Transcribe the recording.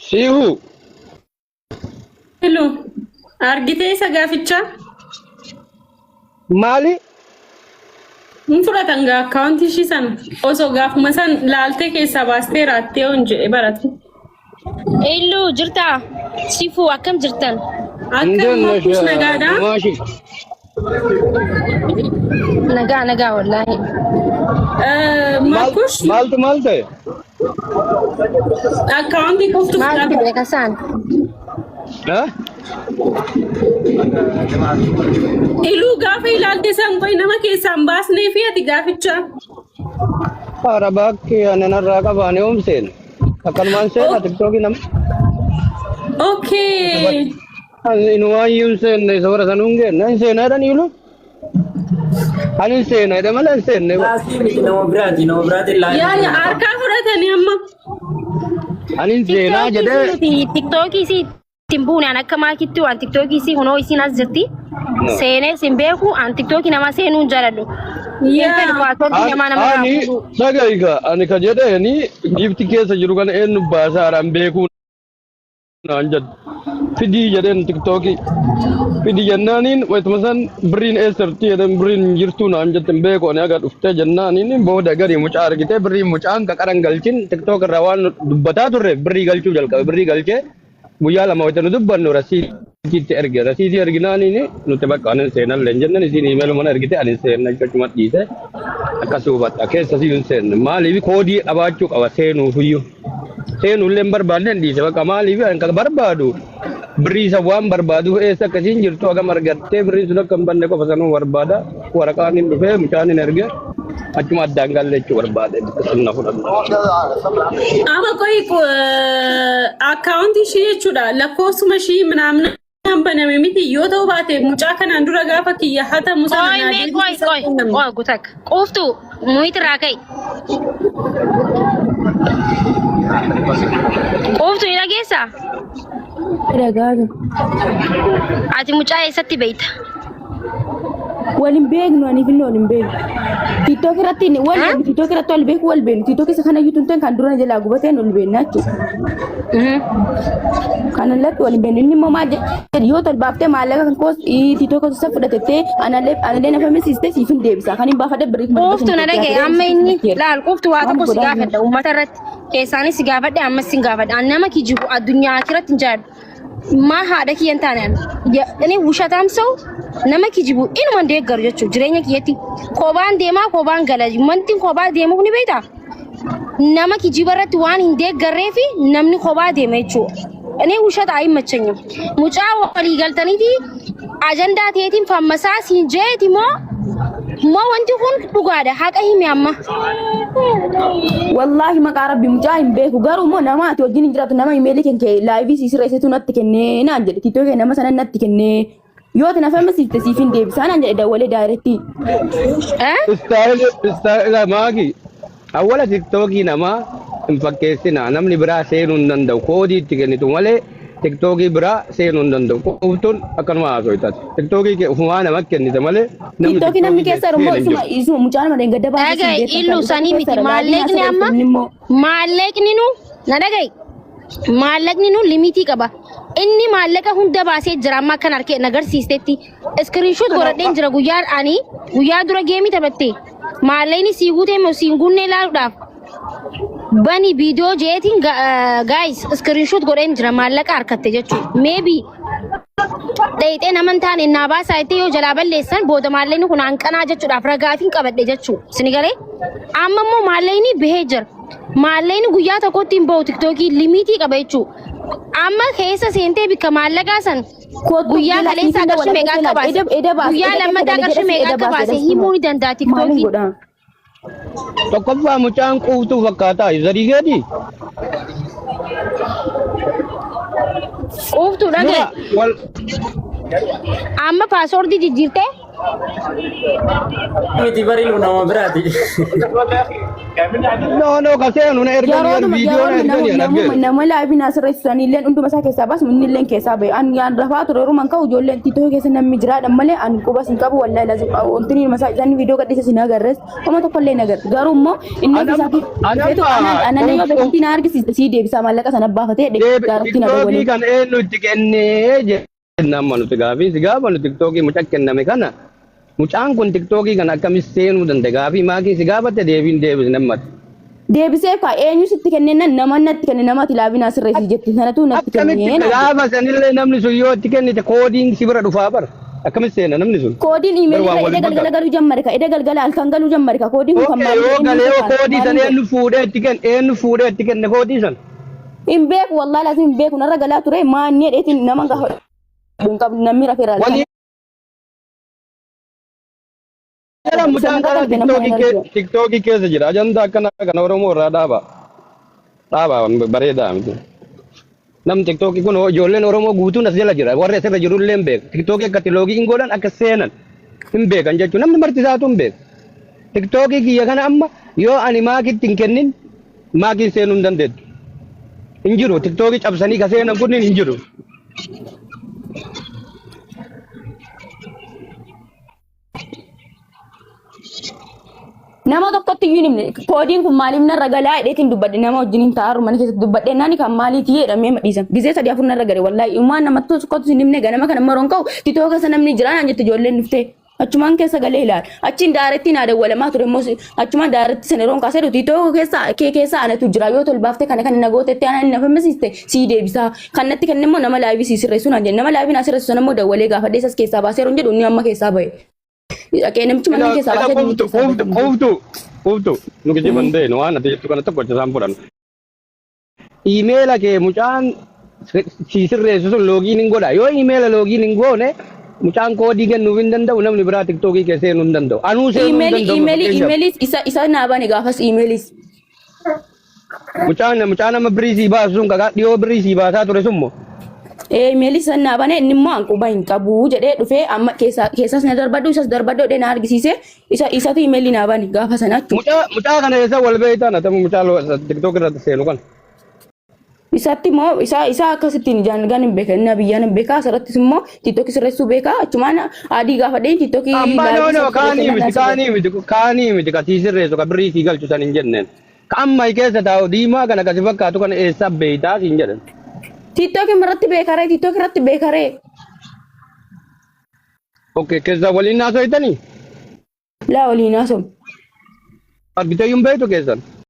Siihu. Hello. Argitee isa gaafichaa? Maali? Hin fudhatan gaa akkaawuntii ishii sana. Osoo gaafuma san laaltee keessaa baastee raattee on jedhe barate. Illuu jirtaa? Sifuu akkam jirtan? Akka Markus nagaadhaa? Maashi. Nagaa nagaa wallaahi. Markus Maaltu maal ta'e? akkaawuntii qoftu Maaltu fudhata. beeka isaan? Ha? Iluu gaafa ilaalte san qoy nama keessaa hin baasnee fi ati gaafichaa. Haara baakki ani narraa qabaane oomseen. Akkanumaan seena tiktookii nama. Okay. Inumaan iyyuu hin seenne isa bara sanuu hin geenne. Hin seena jedhan iyyuu. Ani hin seena jedhe malee hin seenne. Laasii miti nama biraati nama biraati Yaa laayii. yaa harkaa fudhatanii amma. Ani hin seenaa jedhee. Tiktookii isii ittiin buune an akka maakitti waan tiktookii isii kunoo isiin as jirti. Seenee sin beeku an tiktookii nama seenuu hin jaaladhu. Hin Yaa. fedhu paaspoortii namaa nama Ani fuudhu. dhaga'iga ani ka jedheeni gifti keessa jiru kana eenyu baasaadhaan beekuu naan jedhu. Fidii jedheen tiktookii. Fidii jennaaniin wayituma san birriin eessarti jedheen birriin hin jirtuu naan jette hin beeku ani aga dhuftee jennaaniin booda gadi mucaa argitee birrii mucaan ka qaran galchin tiktook irraa waan dubbataa turre birrii galchuu jalqabe birrii galchee guyyaa lama wayita nu dubbannu rasiitiitti erge rasiitii erginaaniin nuti bakka ani seenallee hin jennaan isiin imeeluma mana ergite ani seenna jechuma dhiise akkas hubadha keessa siin hin seenne maaliif koodii qabaachuu qaba seenuufiyyuu. Seenullee hin barbaadne hin dhiise bakka maaliif ani kan barbaadu birrii isa waan barbaaduuf eessa akkasiin jirtu hagam argattee birriin sun akka hin banne qofa sanuu barbaada waraqaan hin dhufee mucaan hin erge achuma addaan galle jechuu barbaade sirna fudhanna. Amma qoy akkaawuntii ishii jechuudha lakkoofsuma ishii minaaminaan baname miti yoo ta'u baate mucaa kanaan dura gaafa kiyya hatamu sana Qoy naa mee qoy deebisuu qoy qunnamne. qoy gutak. Quuftu muyiit irraa ka'i. Quuftu ni dhageessaa? Dhagaatu. Ati mucaa eessatti beeyta? Wal hin beeknu aniif inni wal hin beeknu. TikTok irratti inni wal Ha? TikTok irratti wal beeku wal beeknu. TikTok isa kana iyyuu tun kan dura na jalaa gubateen wal beekna jechuudha. Kana irratti wal hin beeknu. Inni immoo maal jedhe yoo tolbaaftee maallaqa kan koos TikTok isa fudhatettee anallee anallee na famisiiste siif hin deebisa. Kan hin baafadhe birrii kuma dhibba Quuftu shanii na dhagaye Itoophiyaa amma inni fidee laal quuftu waa waan tokko si godhaa jiru. gaafadha uummata irratti keessaanis si gaafadhe ammas si gaafadha an nama kijibu addunyaa akiratti hin jaalladhu. Maa haadha kiyya hin taane ani. Inni wushataam sa'u nama kijibu inuma hin deeggaru jechuudha jireenya kiyyatti. Kophaan deemaa kophaan gala wanti kophaa deemuuf ni beektaa? Nama kijiba irratti waan hin deeggarree fi namni kophaa deema jechuudha. Inni wushata ayi machanya. Mucaa walii galtaniiti Ajandaa ta'eetiin fammasaa siin jeeti moo moo wanti kun dhugaadha haqa himi amma. Wallaahi maqaa rabbi mucaa hin beeku garuu immoo nama ati wajjin hin jiraatu nama imeelii kan kee live sii sirreessitu natti kennee naan jedhe tiktoo kee nama sana natti kennee yoo ati na fammisiifte siif hin deebisaa naan jedhe dawwalee direct. Eh? Style style maaki. Awwala tiktookii namaa hin fakkeessina. Namni biraa seenuu hin danda'u. Koodii itti kennitu malee tiktookii biraa seenuu hin danda'u. Quuftuun akkanuma haasoftati. Tiktookii kee ufumaa nama kennite malee namni Tiktookii namni tiktookii keessa kee immoo seene hin isuma jiru. isuma mucaa nama dheengadda baasee siin Dhaga'i beektan illu kan isatu sanii keessa miti live naa maallaqni amma sirreessu inni immoo. maallaqni nu na dhaga'i maallaqni nu limit qaba. Inni maallaqa hunda baasee jira amma akkan harkee na agarsiistetti. Screenshot godhadheen jira guyyaa ani guyyaa dura game taphatte. Maallaqni sii guutee moo siin guunnee ilaaluudhaaf bani viidiyoo jeetiin guys screenshot godheen jira maallaqa harkatte jechuudha. Maybe dhayixee nama hin taane naa baasaa jettee yoo jalaa balleessan booda maallaqni kun hanqanaa jechuudhaaf ragaafiin qabadhe jechuudha. Sini galee amma immoo maallaqni bahee jira. Maallaqni guyyaa tokkotti hin bahu tiktookii limit qaba jechuudha. Amma keessa seentee bikka maallaqaa san Kottu guyyaa jala kaleessaa siifin qarshii dawwala meeqa keessa akka laal. baase Eda eda baase guyyaa eda keessa lammataa gale qarshii jedha meeqa eda akka baase baase jedha himuu ni danda'a Maaliin tiktookii. godhaa? Tokkoffaa mucaan quuftuu fakkaataa zarii keeti. Quuftuu dhagaye. Dura wal Amma password jijjiirtee Miti bari'u nama biraati. No no ka seenu na erganii Yeroodhuma viidiyoo na yeroodhuma erganii an nama argeera. nama live naa sirreessisan illeen hunduma isaa keessaa baasu inni illeen keessaa bahe. Ani yaan rafaa ture yeroo man ka'u ijoolleen tiktoo keessa namni jiraadha malee ani qubas hin qabu wallahi lazim wanti inni masaa isaan viidiyoo gadhiise sin agarres homa tokko illee hin agarre. Garuu immoo inni ofii Anam isaatii dhufeetu anamma anaan yoo beekumtii na argisiiste sii deebisaa maallaqa sana baafatee direct na tiktookii dawwalee. kan eenyu itti kennee jenna amma nuti gaafii si gaafannu tiktookii mucaa kenname kana mucaan kun tiktookii kana akkamis seenuu danda'a gaafii maakii si gaafatte deebiin deebisne ammati. Deebisee kaa eenyu sitti kenneennan nama natti kenne nama ati live naa sirreessi jette sanatu natti Akkamitti kennee naan jedhe. gaafa sanillee namni sun yoo itti kennite koodiin si bira dhufaa bara akkamitti seena namni sun. Koodiin Bar iimeelii waan irra waliin eda galgala fakkaatu. galuu jammare ka eda galgala halkan galuu jammare ka koodiin kun kan Okay maalii yoo eenyu galee yoo fakkaata koodii san maaliin godhe. eenyu fuudhee itti kenne eenyu fuudhee itti kenne koodii san. Hin beeku wallahi lazim hin beeku narra galaa ture maannee dheetiin nama gaafa hin qabu namni rafeera halkan. Walii gara Isa mucaan maqaa kana qalbii nama hin tiktookii kee argu. tiktookii keessa jira ajandaa akkana kana Oromoo irraa dhaaba. Dhaaba bareedaa miti. Namni tiktookii kun ijoolleen Oromoo guutuun as jala jira. Warri asirra jiru illee hin beeku. Tiktookii akka itti login godhan akka seenan hin beekan jechuudha. Namni marti isaatu hin beeku. Tiktookii kiyya kana amma yoo ani maakitti hin kennin maakiin seenuu hin dandeettu. Hin jiru. Tiktookii cabsanii ka seenan kunniin hin jiru. Nama tokkotti iyyuu hin himne koodiin kun maaliif narra galaa jedheetiin dubbadhe nama wajjin hin taa'aru mana keessatti dubbadhe nani kan maaliiti jedhamee madhiisan. Gizee sadii afur narra gale wallaahi immoo nama tokkotti hin himne ganama kana maroon ka'u titoo keessa namni jira naan jette ijoolleen dhuftee. Achumaan keessa galee ilaala. Achiin direct naa dawwalamaa ture immoo achumaan direct sana yeroon kaasee titoo keessa kee keessa anatu jira yoo tolbaaftee kana kana na gootetti anaan na fammisiiste sii deebisaa. Kan natti kenne immoo nama live sii sirreessu naan jedhe nama live naa sirreessu sana immoo dawwalee gaafadhee isas keessaa baasee yeroo jedhu inni amma keessaa bahe. Dhaqee namichi mana Ila keessaa ila baasee quuftu namichi keessaa quuftu bahe. quuftu quuftu nu kijiban deenu waan ati jettu kana tokko isaan fudhannu. Iimeela kee mucaan si sirreessu sun login hin godha. Yoo iimeela login hin goone mucaan koodii kennuuf hin danda'u namni biraa tiktookii kee seenuu hin danda'u. Anuu seenuu hin Iimeelii danda'u iimeelii fakkeenyaaf. iimeelii isa isa naa bane gaafas iimeeliis. Mucaan mucaan amma birrii sii baasu sun kakaa dhiyoo birrii sii baasaa ture sun moo Ee iimeelii san naa bane inni immoo hanquba hin qabu jedhee dhufee amma keessaa keessas na darbadhu isas darbadhu jedhee na argisiise isa isatu iimeelii naa bane gaafa sana jechuudha. Mucaa mucaa kana eessa wal beektan atamu mucaa tiktook irratti seenu kana. Isatti immoo isa isa akkasittiin ijaan gan hin beekan inni biyyaan hin beekaa asirrattis immoo tiktokii sirreessuu beekaa achumaan adii gaafadheen tiktokii Amma no live no kaanii miti sirreessee kaanii miti kaanii miti ka sii sirreessu ka birrii sii galchu san hin jenneen. Ka amma keessa taa'u diimaa kana kasi fakkaatu kana eessa beektaa siin jedhan. Tiktokii irratti beekaree tiktokii irratti beekaree. Okay keessa waliin haasofitanii Laa waliin haasofne. argitee hin beektu keessan.